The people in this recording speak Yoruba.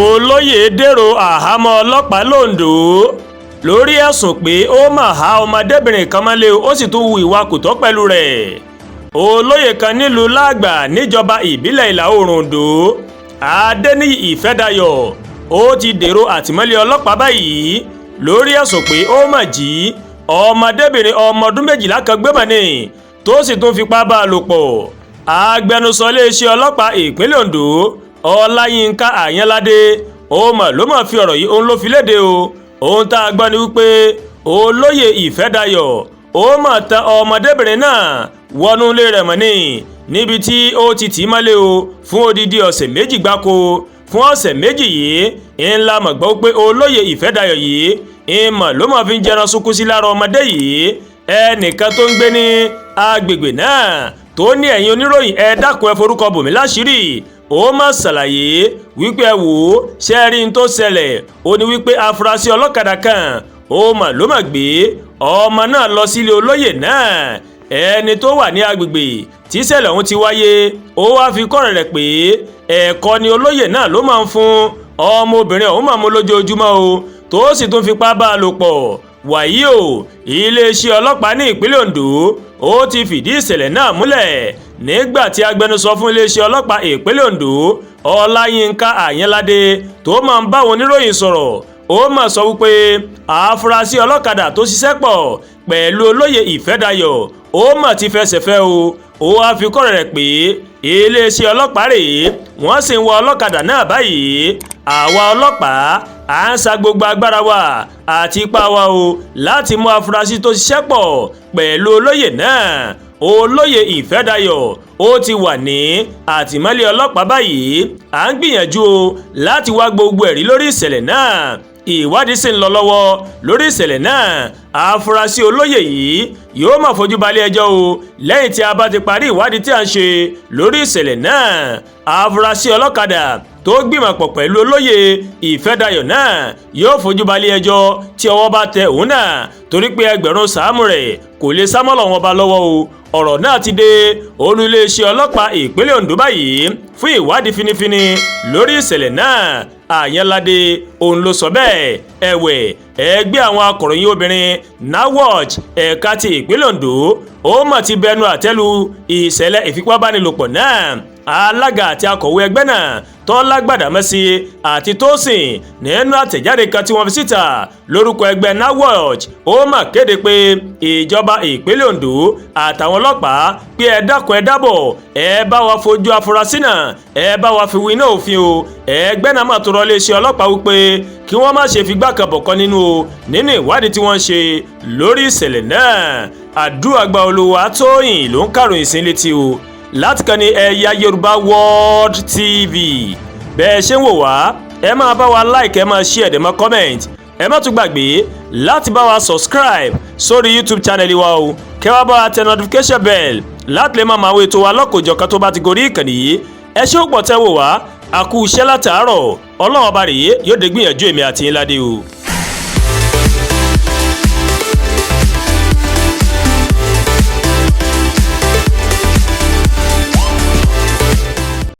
Olóyè dèrò àhámọ́ ọlọ́pàá londo lórí ẹ̀sùn pé ó mà há ọmọdébìnrin kan mọ́lẹ̀, ó sì tún hu ìwà kò tọ́ pẹ̀lú rẹ̀. Olóyè kan nílùú Lágbà níjọba ìbílẹ̀ Ìlà Oòrùn Ondo, Adẹniyí Ìfẹ́dayọ̀, ó ti dèrò àtìmọ́lé ọlọ́pàá báyìí lórí ẹ̀sùn pé ó mà jí ọmọdébìnrin ọmọ ọdún 12 kan gbé mọ́ ni, tó sì tún fipá bá a lò pọ̀. Agbẹnusọ iléeṣẹ́ ọlọ́pàá ìpínlẹ̀ Ondo, Ọláyínká Àyànládé, ó mọ̀ ló mọ̀ fi ọ̀rọ̀ yìí, òun ló fi léde o. Ohun tá a gbọ́ ni wípé olóyè Ìfẹ́dayọ̀ ó mọ̀ tán ọmọdébìnrin náà wọnú ilé rẹ̀ mọ́ ní níbi tí ó ti tì í mọ́lé o fún odidi ọ̀sẹ̀ 2 gbáko. Fún ọ̀sẹ̀ 2 yìí ńlá mọ̀ gbọ́ pé olóyè Ìfẹ́dayọ̀ yìí ìmọ̀ ló mọ̀ fi ń jẹran sunkún sí lára ọmọdé yìí. Ẹnìkan tó ń gbé ní agbègbè náà tó ní, "Ẹ̀yin oníròyìn, ẹ dákun, ẹ forúkọ bòmí láṣìírí," ó má ṣàlàyé wípé, ẹ wò ó, ṣe rí n tó ṣẹlẹ̀? Ó ní wípé afurasí ọlọ́kadà kan ó mà ló mà gbé ọmọ náà lọ sílé olóyè náà. Ẹni tó wà ní agbègbè tí ìṣẹ̀lẹ̀ ọ̀hún ti wáyé, ó wáá fi kọ́rẹ̀ rẹ̀ pé ẹ̀kọ́ ni olóyè náà ló máa ń fún ọmọbìnrin ọ̀hún màmú lójoojúmọ́ o, tó sì tún fipá bá a lò pọ̀. Wàyí o, iléeṣẹ́ ọlọ́pàá ní ìpínlẹ̀ Ondo ó ti fìdí ìṣẹ̀lẹ̀ náà múlẹ̀ nígbà tí agbẹnusọ fún iléeṣẹ́ ọlọ́pàá ìpínlẹ̀ Ondo, Ọláyínká Àyànládé, tó máa ń báwọn oníròyìn sọ̀rọ̀, ó mà sọ wípé àfúrásì ọlọ́kadà tó ṣiṣẹ́ pọ̀ pẹ̀lú olóyè Ìfẹ́dayọ̀ ó mà ti fẹsẹ̀ fẹ́ o. Ó wáá fi kọ́ rẹ̀ pé iléeṣẹ́ ọlọ́pàá rèé, wọ́n sì ń wá ọlọ́kadà náà báyìí. "Àwa ọlọ́pàá à ń sa gbogbo agbára wa àti ipá wa o láti mú afurasí tó ṣiṣẹ́ pọ̀ pẹ̀lú olóyè náà. Olóyè Ìfẹ́dayọ̀ ó ti wà ní àtìmọ́lé ọlọ́pàá báyìí. À ń gbìyànjú o láti wá gbogbo ẹ̀rí lórí ìṣẹ̀lẹ̀ náà. Ìwádìí sì ń lọ lọ́wọ́ lórí ìṣẹ̀lẹ̀ náà. Àfúrásì olóyè yìí yóò máa fojú balẹ̀ ẹjọ́ o lẹ́yìn tí a bá ti parí ìwádìí tí a ń ṣe lórí ìṣẹ̀lẹ̀ náà. Àfúrásì ọlọ́kadà tó gbìmọ̀pọ̀ pẹ̀lú olóyè Ìfẹ́dayọ̀ náà yóò fojú balẹ̀ ẹjọ́ tí ọwọ́ bá tẹ òun náà, torí pé ẹgbẹ̀rún sàámù rẹ̀ kò lè sá mọ́ Ọlọ́run Ọba lọ́wọ́ o. Ọ̀rọ̀ náà ti dé olú iléeṣẹ́ ọlọ́pàá ìpínlẹ̀ Ondo báyìí fún ìwádìí finifini lórí ìṣẹ̀lẹ̀ náà." Àyànládé òun ló sọ bẹ́ẹ̀. Ẹ̀wẹ̀, ẹgbẹ́ àwọn akọ̀ròyìn obìnrin NAWOJ ẹ̀ka ti ìpínlẹ̀ Ondo ó mà ti bẹnu àtẹ́lu ìṣẹ̀lẹ̀ ìfipábánilòpọ̀ náà. Alága àti akọ̀wé ẹgbẹ́ náà, Tọ́lá Gbàdámẹ́sì àti Tósìn, nínú àtẹ̀jáde kan tí wọ́n fi síta lórúkọ ẹgbẹ́ NAWOJ, ó mà kéde pé ìjọba ìpínlẹ̀ Ondo àtàwọn ọlọ́pàá pé ẹ dákun, ẹ dábọ̀, ẹ bá wa fojú afurasí náà, ẹ bá wa fi winá òfin o. Ẹgbẹ́ náà mà tó rọ iléeṣẹ́ ọlọ́pàá wípé kí wọ́n má ṣe figbá kan bọ̀kan nínú o nínú ìwádìí tí wọ́n ń ṣe lórí ìṣẹ̀lẹ̀ náà. Àdúràgbà Olúwa Tóyìn ló ń kàròyìn sí létí o láti kàn ní Ẹ̀yà Yorùbá World TV. Bẹ́ẹ̀ ṣe ń wò wá, ẹ máa bá wa like, ẹ máa share, ẹ máa comment. Ẹ má tún gbàgbé láti bá wa subscribe sórí YouTube channel wa o, kẹ́ wá bá wa tẹ notification bell láti lè máa máa wo ètò wa lọ́kòjọ̀kan tó bá ti gorí ìkànnì yìí. Ẹ ṣé ó pọ̀ tẹ́ wò wá, a kú iṣẹ́ látàárọ̀. Ọlọ́run Ọba rèé yóò dé gbìyànjú èmi àti yín ládé o.